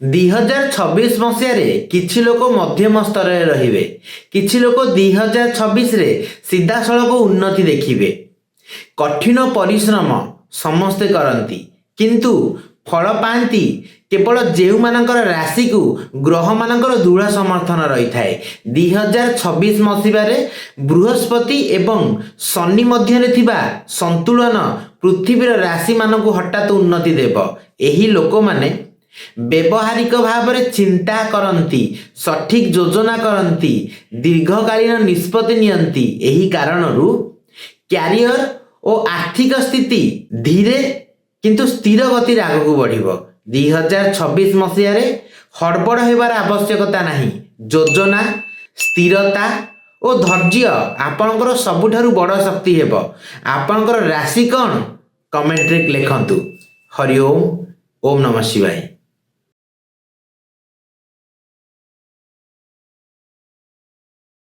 2026 ମସିହାରେ କିଛି ଲୋକ ମଧ୍ୟମ ସ୍ତରରେ ରହିବେ, କିଛି ଲୋକ 2026ରେ ସିଧାସଳଖ ଉନ୍ନତି ଦେଖିବେ। କଠିନ ପରିଶ୍ରମ ସମସ୍ତେ କରନ୍ତି, କିନ୍ତୁ ଫଳ ପାଆନ୍ତି କେବଳ ଯେଉଁମାନଙ୍କର ରାଶିକୁ ଗ୍ରହମାନଙ୍କର ଦୃଢ଼ ସମର୍ଥନ ରହିଥାଏ। 2026 ମସିହାରେ ବୃହସ୍ପତି ଏବଂ ଶନି ମଧ୍ୟରେ ଥିବା ସନ୍ତୁଳନ ପୃଥିବୀର ରାଶିମାନଙ୍କୁ ହଠାତ୍ ଉନ୍ନତି ଦେବ। ଏହି ଲୋକମାନେ ବ୍ୟବହାରିକ ଭାବରେ ଚିନ୍ତା କରନ୍ତି, ସଠିକ ଯୋଜନା କରନ୍ତି, ଦୀର୍ଘକାଳୀନ ନିଷ୍ପତ୍ତି ନିଅନ୍ତି। ଏହି କାରଣରୁ କ୍ୟାରିୟର ଓ ଆର୍ଥିକ ସ୍ଥିତି ଧୀରେ କିନ୍ତୁ ସ୍ଥିର ଗତିରେ ଆଗକୁ ବଢ଼ିବ। 2026 ମସିହାରେ ହଡ଼ବଡ଼ ହେବାର ଆବଶ୍ୟକତା ନାହିଁ। ଯୋଜନା, ସ୍ଥିରତା ଓ ଧୈର୍ଯ୍ୟ ଆପଣଙ୍କର ସବୁଠାରୁ ବଡ଼ ଶକ୍ତି ହେବ। ଆପଣଙ୍କର ରାଶି କ'ଣ, କମେଣ୍ଟରେ ଲେଖନ୍ତୁ। ହରି ଓମ୍, ଓମ୍ ନମଃ ଶିବାୟ।